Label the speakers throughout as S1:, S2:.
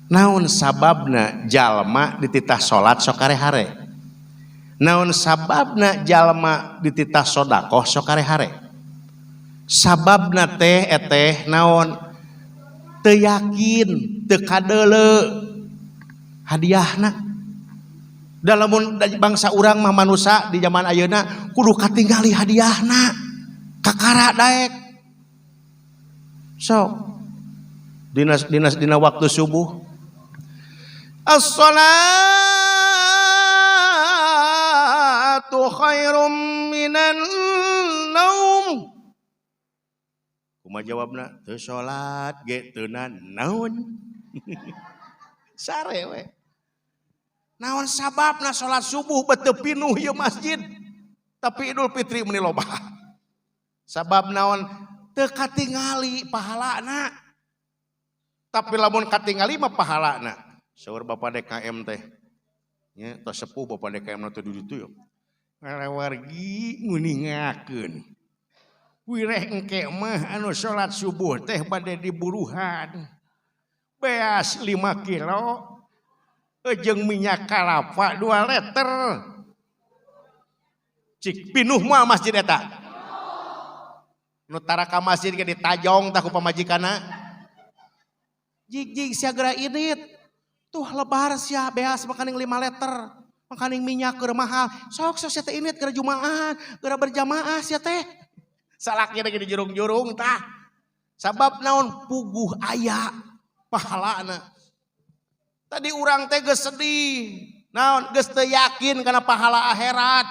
S1: Naon sababna jalma dititah salat sok hare-hare? Naon sababna jalma dititah sodakoh sok hare-hare? Sababna teh eteh naon? Teu yakin, teu kadeuleu hadiahna. Dalam bangsa urang mah manusia di zaman ayeuna kudu katingali hadiahna. Kakara daek. Sok dinas dinas dina waktu subuh, as-salatu khairum minan naum. Kumaha jawabna? Teu salat ge teu naon. Sare we. Naon sababna salat subuh beuteung pinuh ieu masjid, tapi Idul Fitri meuni loba? Sabab naon? Teu katingali pahalana. Tapi lamun katingali mah pahalana. Saur Bapak DKM teh. Nya tos sepuh Bapak DKM teh di ditu ya. Ngalawargi nguningakeun. Wireh engke mah anu salat subuh teh bade diburuhan. Beas 5 kilo jeung minyak kalapa 2 liter. Cik pinuh moal masjid eta? Nu tara ka masjid ge ditajong tah ku pamajikanna. Jig-jig sia geura indit. Tuh lebar sia beas makaning 5 liter. Makaning minyak keur mahal. Sok sok sia teh indit geura jumaahan, geura berjamaah sia teh. Salakina ge dijurung-jurung tah. Sabab naon? Puguh aya pahalana. Tadi urang teh geus sedih. Naon? Geus teu yakin kana pahala akhirat.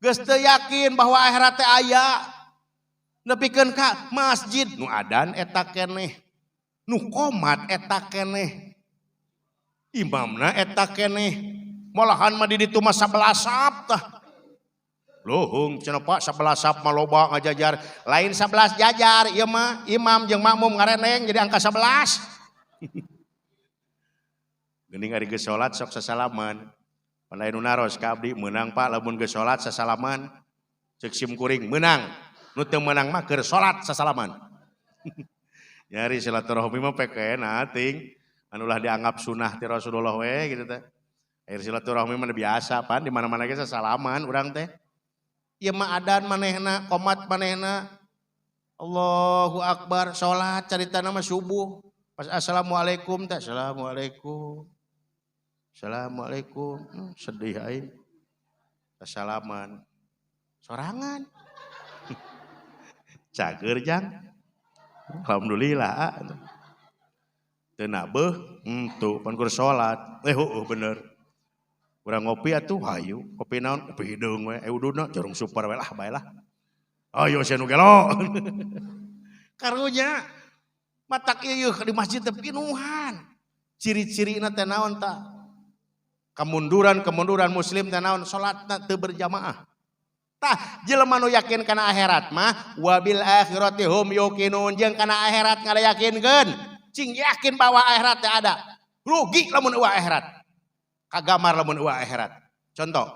S1: Geus teu yakin bahwa akhirat teh aya. Nepikeun ka masjid nu adan eta keneh. Nu komat eta keneh. Imamna eta keneh. Malahan mah di ditu mah 11 sap tah. Luhung cenah Pak, 11 sap mah loba ngajajar. Lain 11 jajar ieu mah, imam jeung makmum ngareneng jadi angka 11. Geuning ari geus salat sok sasalaman. Pan aya nu naros ka abdi, meunang Pak lamun geus salat sasalaman? Ceuk sim kuring meunang. Nu teu meunang mah keur salat sasalaman. Nyari silaturahmi mah pekena ting. Anu lah dianggap sunah ti Rasulullah we gitu teh. Air silaturahmi mah biasa pan di mana-mana ge sasalaman urang teh. Ieu mah adan manehna, qomat manehna. Allahu akbar, salat caritana mah subuh. Pas assalamualaikum teh, assalamualaikum. Assalamualaikum. Sedih aing. Salaman. Sorangan. Cager jang. Alhamdulillah. Teu nabeuh, henteu pan keur salat. Heueuh bener. Urang ngopi atuh hayu, kopi naon? Kopi hideung we, ududna Djarum Super we lah bae lah. Ayo sia nu gelo. Karunya matak ieu di masjid teh pinuhan. Ciri-cirina teh naon tah? Kemunduran-kemunduran muslim teh naon? Salatna teu berjamaah. Tah jelema nu yakin kana akhirat mah wabil akhirati hum yuqinun, jeung kana akhirat ngadayakinkeun. Cing yakin bahwa akhirat teh ada. Rugi lamun eueuh akhirat. Kagamar lamun eueuh akhirat. Contoh,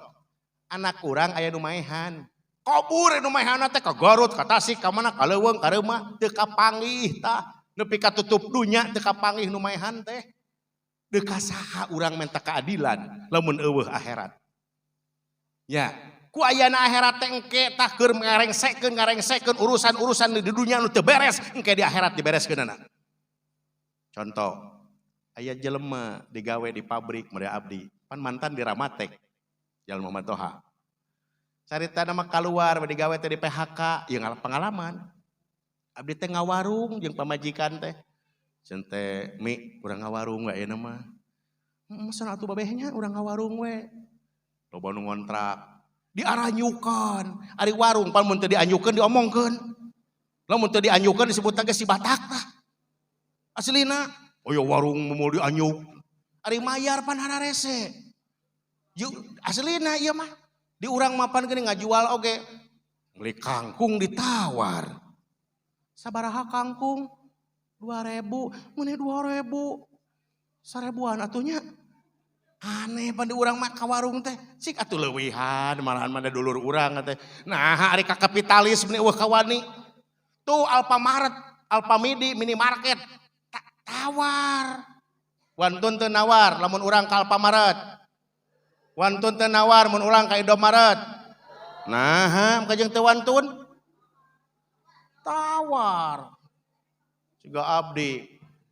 S1: anak urang aya nu maehan. Kabur nu maehanna teh ka Garut, ka Tasik, ka mana, ka Leuweung, ka Reuma, teu kapanggih tah. Nepi ka tutup dunya teu kapanggih nu maehan teh. Deuk ka saha urang minta keadilan lamun eueuh akhirat? Ya, ku ayana akhirat teh engke tah keur ngarengsekeun ngarengsekeun urusan-urusan di dunia nu teu beres, engke di akhirat dibereskeunana. Contoh, aya jelema digawe di pabrik mere abdi, pan mantan di Ramatek, Jalan Muhammad Toha. Carita nama keluar digawe teh di PHK, ieu pengalaman. Abdi teh ngawarung jeung pamajikan teh. Cenah teh mi urang ngawarung we ayeuna mah. Masa atuh babehnya urang ngawarung we. Loba nu ngontrak. Diaranyukan. Ari warung pan mun teu dianyukeun diomongkeun. Lamun teu dianyukeun disebut ge si Batak tah. Aslina, oh ya warung mau dianyuk. Ari mayar pan hararese. Aslina ieu mah. Di urang mapan geuning ngajual oge. Meuli kangkung ditawar. Sabaraha kangkung? 2000, meuni 2000. Sarebuan atunya. Aneh pan di urang mah ka warung teh. Cik atuh leuwihan malahan mah dulur urang teh. Nah, ari ka kapitalis meuni eueuh kawani. Tuh Alfamart. Alfamidi minimarket tawar. Wantun teu nawar lamun urang ka Alfamaret. Wantun teu nawar mun urang ka Indomaret. Nah, kajeng teu wantun. Tawar. Siga abdi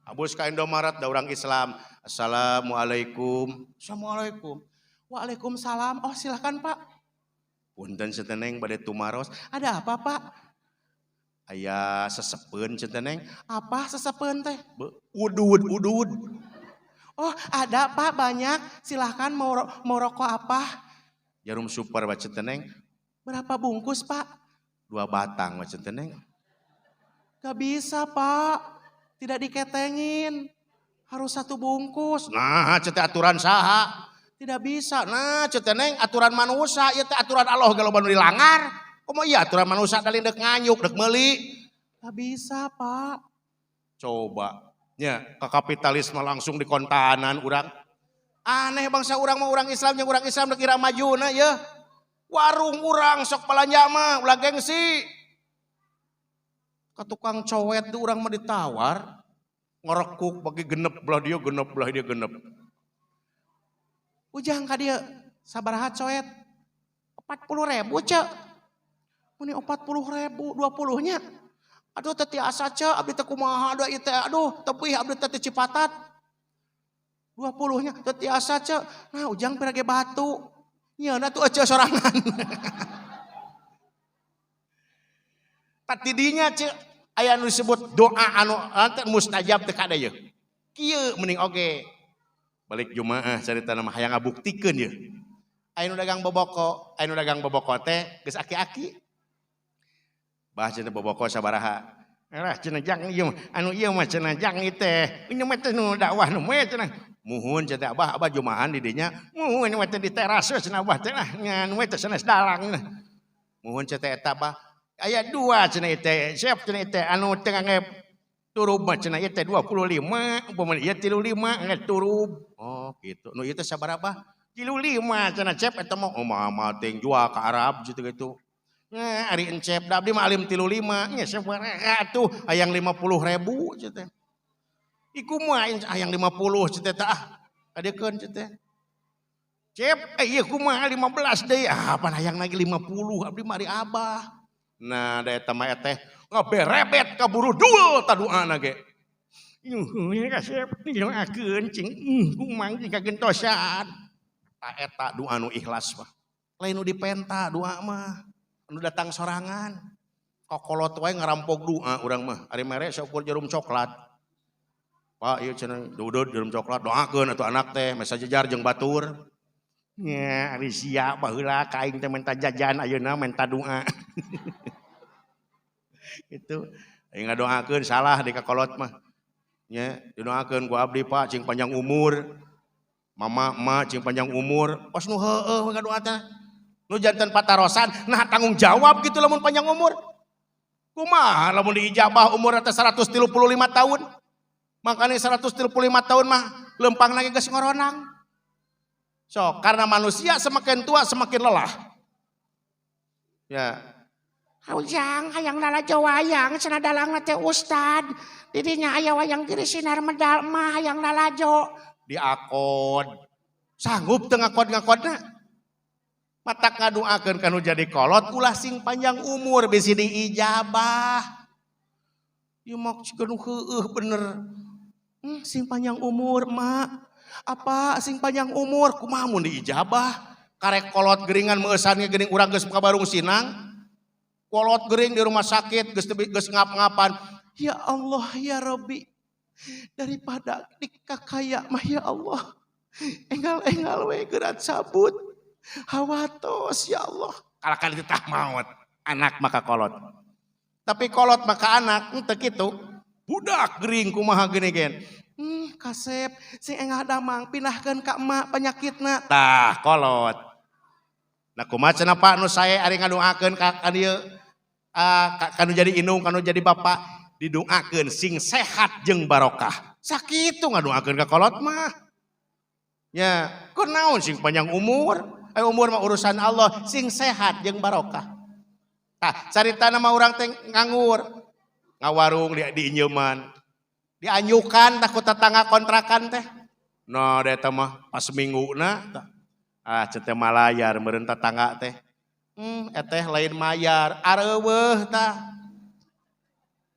S1: abus ka Indomaret da urang Islam. Assalamualaikum. Assalamualaikum. Waalaikumsalam. Oh, silakan Pak. Punten cenah, bade tumaros. Ada apa Pak? Aya sesepeun cenah, Neng. Apa sesepeun teh? Udud, udud. Oh, ada Pak banyak. Silahkan mau mau rokok apa? Djarum Super cenah, Neng. Berapa bungkus Pak? 2 batang cenah, Neng. Gak bisa Pak. Tidak diketengin. Harus 1 bungkus. Nah, cenah aturan saha? Tidak bisa. Nah, cenah, Neng, aturan manusia, ieu teh aturan Allah ge loba nu dilanggar. Komo iya aturan manusia tadi dek nganyuk, dek meuli. Gak bisa Pak. Coba. Ya, ke kapitalisme langsung dikontanan urang. Aneh bangsa urang mah, urang Islam yang urang Islam dek kira majuna ya. Warung urang sok belanja mah ulah gengsi. Ke tukang cowet tuh urang mah ditawar. Ngerekuk bagi genep belah dia, genep belah dia, genep. Ujang ka dia sabaraha coet? 40.000 cek. Ini 40.000, 20-nya. Aduh teu tiasa cek, abdi teh kumaha da ieu teh. Aduh, tebih abdi teh Cipatat. 20-nya teu tiasa cek. Nah, ujang pira ge batu. Nyeuna tuh ece sorangan. Tah tidinya cek aya nu disebut doa anu teh mustajab teh kada ye. Kieu mending oge. Balik jumaah carita mah hayang ngabuktikeun ye. Aya nu dagang boboko, aya nu dagang boboko teh geus aki-aki. Bah cenah boboko sabaraha? Lah cenah jang ieu anu ieu mah cenah jang ieu teh. Ieu mah teh nu dakwah nu we cenah. Muhun cenah abah, abah jumahan di dinya. Muhun mah teh di teras we cenah abah teh lah ngan we teh sanes dalang. Muhun cenah eta abah. Aya 2 cenah ieu teh. Siap cenah ieu teh anu teu ngangge turub mah cenah ieu teh 25, upama ieu 35 ngangge turub. Oh gitu. Nu ieu teh sabaraha bah? 35 cenah cep eta mah oh mah teh jual ka Arab gitu gitu. Nah, ari encep da abdi mah alim 35 nya sabaraha atuh hayang 50.000 cenah teh. Iku mah hayang 50 cenah teh ah. Kadiekeun cenah teh. Cep ieu kumaha 15 deui. Ah pan hayang lagi 50 abdi mah ari abah. Nah, da eta mah teh ngaberebet kaburu duel ta doana ge. Yuh, kasep didoakeun cing kumang cing kagentosan. Ta eta doa nu ikhlas mah. Lain nu dipenta doa mah. Anu datang sorangan. Kokolot wae ngarampok doa urang mah. Ari mere saukur jarum coklat. Pak ieu cenah dudud jarum coklat doakeun atuh anak teh mesa jejar jeung batur. Nya ari sia baheula ka aing teh menta jajan ayeuna menta doa. Itu aing ngadoakeun salah di kakolot mah. Nya didoakeun ku abdi Pak cing panjang umur. Mama emak cing panjang umur. Pas nu heueuh ngadoa teh. Nu janten patarosan, nah tanggung jawab gitu lamun panjang umur. Kumaha lamun diijabah umur teh 135 tahun. Makanya 135 tahun mah lempang lagi geus ngoronang. So, karena manusia semakin tua semakin lelah. Ya.
S2: Ujang hayang lalajo wayang cenah dalangna teh ustad. Didinya aya wayang Giri Sinar Medal mah hayang lalajo.
S1: Diakod. Sanggup teu ngakod-ngakodna? Mata ngadoakeun kanu jadi kolot ulah sing panjang umur bisi diijabah. Ieu mah siga nu heueuh bener. Sing panjang umur mak. Apa sing panjang umur kumaha mun diijabah? Karek kolot geringan meueusan ge geuning urang geus ka Barung Sinang. Kolot gering di rumah sakit geus geus ngap-ngapan. Ya Allah ya Rabbi. Daripada dikakaya mah ya Allah. Enggal-enggal we geura cabut. Hawatos ya Allah. Kalakan itu tah maut. Anak maka kolot. Tapi kolot maka anak henteu kitu. Budak gering kumaha geuning gen. Kasep sing engah damang pindahkeun ka emak penyakitna. Tah kolot. Nah kumaha cenah Pak nu sae ari ngadoakeun ka dieu kanu jadi indung kanu jadi bapak didoakeun sing sehat jeung barokah. Sakitu ngadoakeun ka kolot mah. Ya, kunaon sing panjang umur? Umur mah urusan Allah, sing sehat jeung barokah. Tah, carita nama urang teh nganggur. Ngawarung diinjeuman. Dianyukan tah ku tetangga kontrakan teh. Nah, eta mah pas mingguna tah. Ah, cete malayar meureun tetangga teh. Eteh lain mayar, areuweuh tah.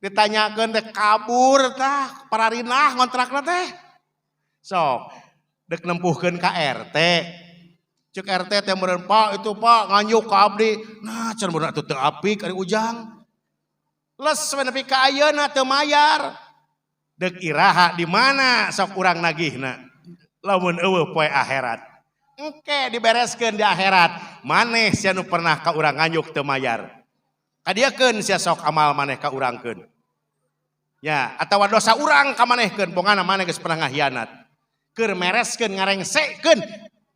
S1: Ditanyakeun teh kabur tah, pararinah ngontrakna teh. Sok, dek nempuhkeun ka RT. Cek RT teh meureun, Pak itu Pak nganyuk ka abdi. Nah, can meureun atuh teu apik ari Ujang. Les we nepi ka ayeuna teu mayar. Dek iraha di mana sok urang nagihna? Lamun eueuh poe akhirat. Engke dibereskeun di akhirat. Maneh sia nu pernah ka urang nganyuk teu mayar. Kadiakeun sia sok amal maneh ka urangkeun. Ya, atawa dosa urang ka manehkeun, pongana maneh geus pernah ngahianat. Keur mereskeun ngarengsekeun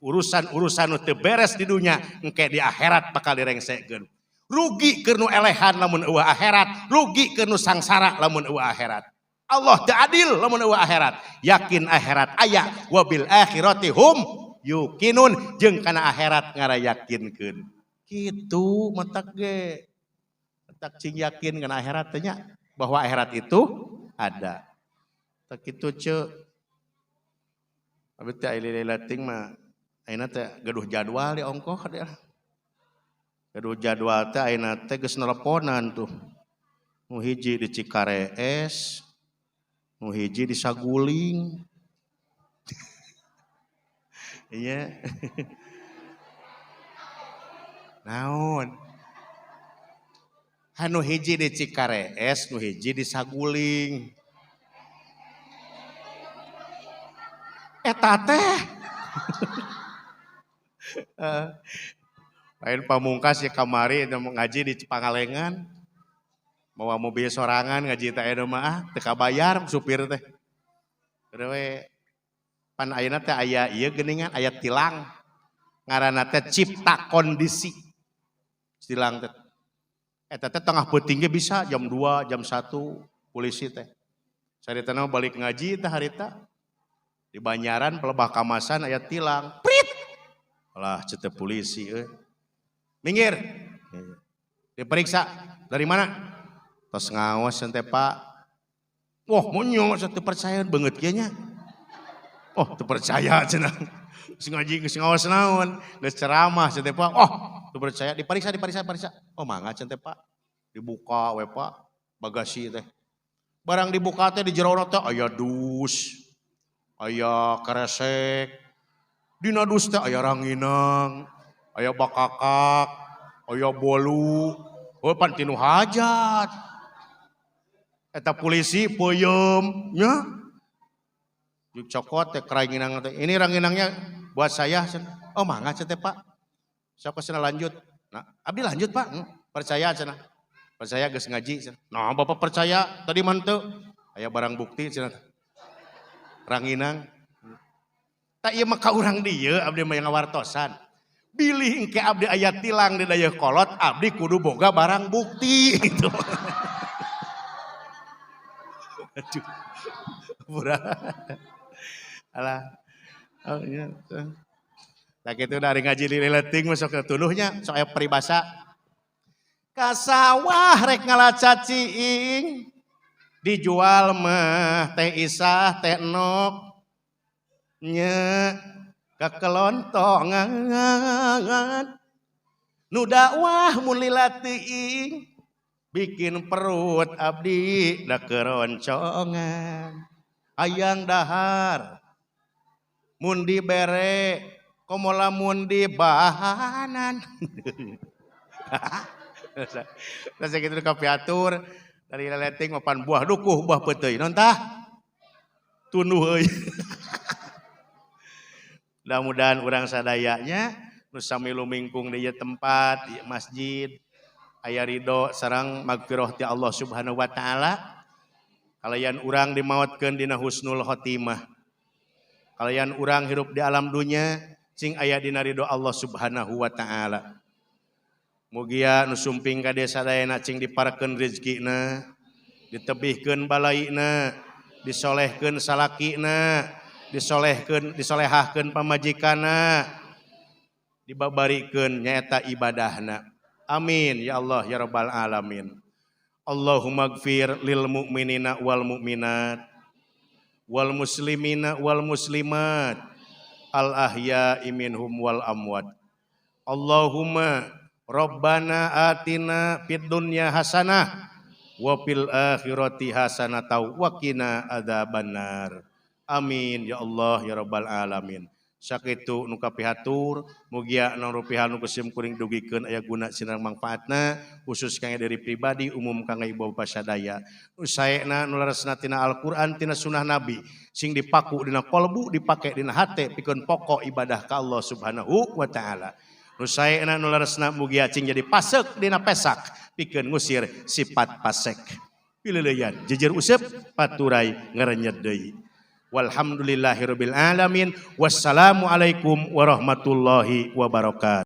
S1: urusan-urusan nu teu beres di dunya, engke di akhirat bakal direngsekeun. Rugi keur nu elehan lamun eueuh akhirat, rugi keur nu sangsara lamun eueuh akhirat. Allah teu adil lamun eueuh akhirat. Yakin akhirat aya, wabil akhirati hum yuqinun, jeung kana akhirat ngarayakinkeun. Kitu matak ge. Matak cing yakin kana akhirat teh nya, bahwa akhirat itu ada. Tak kitu ceu. Abi teh aya leutik mah ayeuna teh gaduh jadwal di ongkoh dia. Gaduh jadwal teh ayeuna teh geus nelponan tuh. Nu hiji di Cikarees, nu hiji di Saguling. Iya. Naon? Anu hiji di Cikarees, nu hiji di Saguling. Eta teh. Lain pamungkas ya kamari ngaji di Pangalengan. Mawa mobil sorangan ngaji teh eta mah ah teu kabayar supir teh. We pan ayeuna teh aya ieu geuningan aya tilang. Ngaranna teh cipta kondisi. Tilang teh. Eta teh tengah peuting ge bisa jam 2, jam 1 polisi teh. Saritana balik ngaji teh harita. Di Banyaran pelebah kamasan aya tilang. Prit. Alah cete polisi euy. Minggir. Diperiksa dari mana? Tos ngaos teh Pak. Wah, monyong teu percaya beungeut kieu nya. Oh, teu percaya cenah. Geus ngaji geus ngaos naon, geus ceramah cenah teh Pak. Oh, teu percaya diperiksa diperiksa diperiksa. Oh, mangga cenah teh Pak. Dibuka we Pak bagasi teh. Barang dibuka teh di jero teh aya dus. Aya keresek. Dina dus teh aya ranginang, aya bakakak, aya bolu. Oh, pan tinu hajat. Eta polisi peuyeum nya. Dicokot teh ranginang teh. Ini ranginangnya buat saya. Oh, mangga cenah teh Pak. Sok cenah lanjut. Nah, abdi lanjut Pak. Percaya cenah. Percaya geus ngaji cenah. Nah, Bapak percaya tadi mah teu. Aya barang bukti cenah. Ranginang. Tak ieu mah ka urang dieu abdi mah ngawartosan. Bilih engke abdi aya tilang di Dayeuhkolot, abdi kudu boga barang bukti gitu. Aduh. Pura. Alah. Oh iya. Nah kitu dari ngaji leutik masuk ke tuduhnya sok aya peribahasa. Ka sawah rek ngala caciing dijual mah teh Isah teh Nok nya kekelontongan nu dakwah mun lila teuing bikin perut abdi da keroncongan hayang dahar mun dibere komo lamun dibahanan. Terus kitu kapiatur dari leleting mapan buah dukuh buah peuteuy non tah tunduh euy. Mudah-mudahan urang sadayanya nu sami lumingkung di ieu tempat di masjid aya ridho sareng magfirah ti Allah Subhanahu wa taala. Kalayan urang dimaotkeun dina husnul khotimah. Kalayan urang hirup di alam dunya cing aya dina ridho Allah Subhanahu wa taala. Mugia nu sumping ka desa sadayana cing diparekeun rezekina, ditebihkeun balaina, disolehkeun salakina, disolehkeun disolehahkeun pamajikanna, dibabarikeun nyaeta ibadahna. Amin ya Allah ya rabbal alamin. Allahumma gfir lil mu'minina wal mu'minat wal muslimina wal muslimat al ahya'i minhum wal amwat. Allahumma rabbana atina fid dunya hasanah wa fil akhirati hasanah wa qina adzabannar. Amin ya Allah ya rabbal alamin. Sakitu nu kapihatur, mugia naon rupiah nu ku sim kuring dugikeun aya guna sinareng mangfaatna, khusus kangge diri pribadi, umum kangge ibu bapa sadaya. Nu saena, nu leresna tina Al-Qur'an, tina sunnah Nabi, sing dipaku dina kolbu, dipake dina hate pikeun pokok ibadah ka Allah Subhanahu wa taala. Nu saena, nu leresna, mugia cing jadi pasek dina pesak pikeun ngusir sifat pasek. Pileuleyan jejer useup paturay ngarenyet deui. Walhamdulillahirabbil alamin. Wassalamualaikum warahmatullahi wabarakatuh.